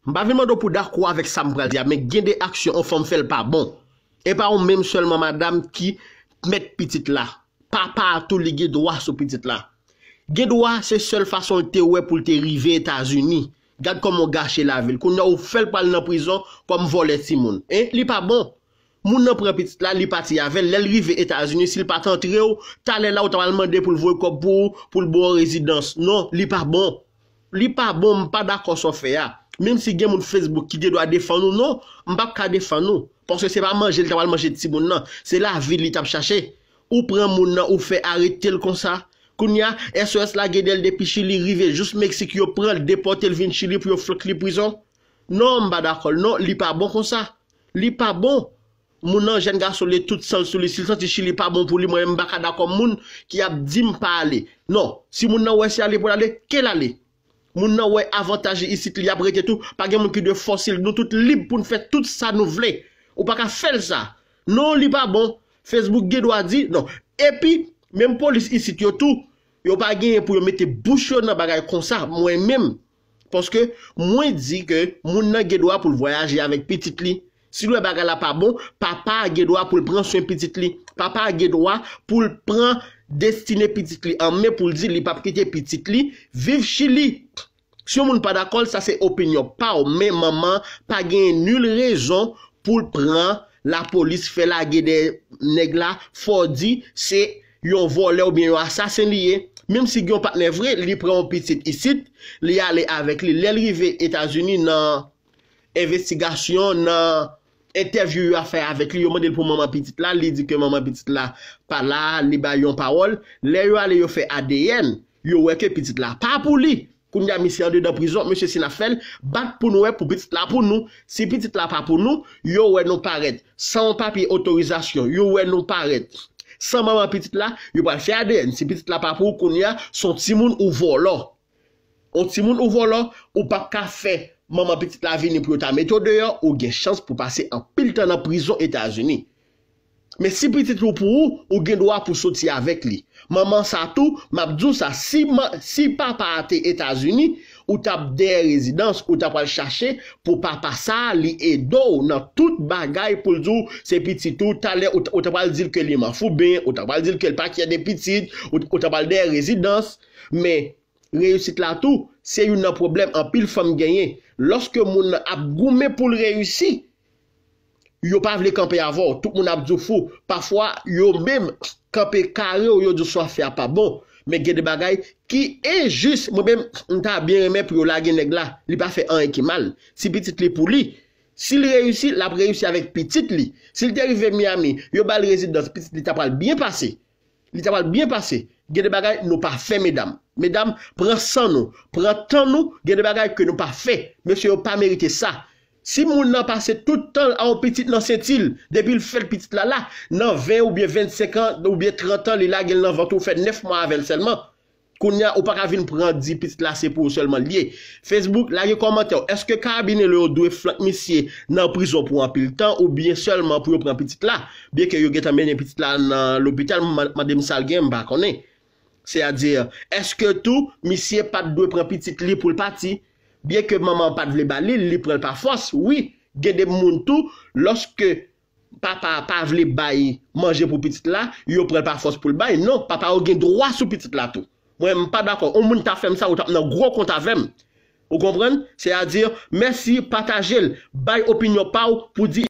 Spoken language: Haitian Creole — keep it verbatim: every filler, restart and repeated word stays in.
M pa vin mande w pou w dakò avèk sa m pral di a, men gen de aksyon yon fanm fè l pa bon. E pa ou menm sèlman, madanm, ki mèt pitit la. Papa a tou, li gen dwa sou pitit la. Gen dwa, se sèl fason l te wè pou l te rive Etazini. Gad kòman w gache lavi l. Kounye a, ou fè l pral nan prizon kòm vòlè timoun. Hein? Li pa bon. Moun nan pran pitit la, li pati avè l. Lè l rive Etazini, si l pa t antre w, talè la, ou ta pral mande pou l voye kòb pou ou, pou l ba w rezidans. Non, li pa bon. Li pa bon, m pa dakò sa w fè a. Menm si gen moun Facebook ki gen dwa defann ou, non, m p ap ka defann ou. Paske se pa manje li ta pral manje timoun nan. Se lavi li t ap chache. Ou pran moun nan, ou fè arete l konsa. Kounye a, S O S lage dèyè l depi Chili, rive jous Meksik, yo pran l, depòte l vin Chili pou yo flank li prizon. Non, m pa dakò l. Non, li pa bon konsa. Li pa bon. Moun nan, jèn gason, li tout san l sou li. Si l santi Chili pa bon pou li, mwen menm, m pa ka dakò moun ki ap di m pa ale. Non, si moun nan wè se ale pou l ale, ke l ale. Moun nan wè avantaj li isit, li ap rete tou. Pa gen moun ki dwe fòse l. Nou tout lib pou n fè tout sa nou vle. Ou pa ka fè l sa. Non, li pa bon. Facebook gen dwa di non. Epi, menm polis isit yo tou, yo pa genyen pou yo mete bouch yo nan bagay konsa. Mwen menm, paske mwen di ke moun nan gen dwa pou l vwayaje avèk pitit li. Si l wè bagay la pa bon, papa a gen dwa pou l pran swen pitit li. Papa a gen dwa pou l pran destine pitit li an men, pou l di li p ap kite pitit li viv Chili. Si yon moun pa dakò l, sa se opinyon pa w, men manman pa gen nil rezon pou l pran lapolis fè lage dèyè nèg la, fò di se yon vòlè oubyen yon asasen li ye. Menm si gen yon patnè vre, li pran yon pitit isit, li ale avèk li. Lè l rive Etazini, nan envestigasyon, nan entèvyou yo ap fè avèk li, yo mande l pou manman pitit la, li di ke manman pitit la pa la, li bay yon pawòl. Lè yo ale, yo fè A D N, yo wè ke pitit la pa pou li. Kounye a, misye andedan prizon, mesye, si n ap fè l, bat pou n wè pou pitit la pou nou. Si pitit la pa pou nou, yo wè nou parèt san yon papye otorizasyon, yo wè nou parèt san manman pitit la, yo pral fè A D N. Si pitit la pa pou ou, kounye a, se yon timoun ou vòlò. Yon timoun ou vòlò, ou p ap ka fè manman pitit la vini pou yo ta mete w deyò, ou gen chans pou pase anpil tan nan prizon Etazini. Men si pitit ou pou ou, ou gen dwa pou soti avèk li. Manman sa tou, m ap di w sa, si, man, si papa a te Etazini, ou t ap dèyè rezidans, ou t ap pral chache pou papa sa a, li ede w nan tout bagay pou l di w se pitit ou, talè ou, ou t ap pral di l ke li manfouben, ou t ap pral di l ke l pa kyè de pitit, ou, ou t ap pral dèyè rezidans. Men, reyisit la tou, se youn nan pwoblèm anpil fanm genyen. Lòske moun nan ap goumen pou l reyisi, yo pa vle kanpe avè w. Tout moun ap di w fou. Pafwa, yo menm kanpe kare w, yo di w sa w ap fè a pa bon. Men gen de bagay ki enjis. Mwen menm, m ta byen renmen pou yo lage nèg la. Li pa fè anyen ki mal. Si pitit li pou li, si l reyisi, l ap reyisi avèk pitit li. Si l te rive Miami, yo ba l rezidans, pitit li ta pral byen pase. Li ta pral byen pase. Gen de bagay nou pa fè, medam. Medam, pran san nou, pran tan nou, gen de bagay ke nou pa fè. Mesye yo pa merite sa. Si moun nan pase tout tan l a yon pitit nan senti l, depi l fèt pitit la la, nan ven oubyen vennsenk an, oubyen trant an, li lage l nan vant ou, fè nèf mwa avè l sèlman. Kounye a, ou pa ka vin pran di pitit la se pou ou sèlman l ye. Facebook, lage kòmantè w. Èske Karabinye yo dwe flank misye nan prizon pou anpil tan oubyen sèlman pou yo pran pitit la? Byenke yo gentan mennen pitit la nan lopital, m mande m sa l gen, m pa konnen. Sètadi, èske tou, misye pa t dwe pran pitit li pou l pati? Byenke manman an pa t vle ba li l, li pran l pa fòs, wi. Gen de moun tou, lòske papa a pa vle bay manje pou pitit la, yo pran l pa fòs pou l bay. Non, papa yo gen dwa sou pitit la tou. Mwen, m pa dakò. Yon moun ta fè m sa, ou t ap nan gwo kont avè m. Ou konprann? Sètadi, mèsi, pataje l, bay opinyon pa w pou di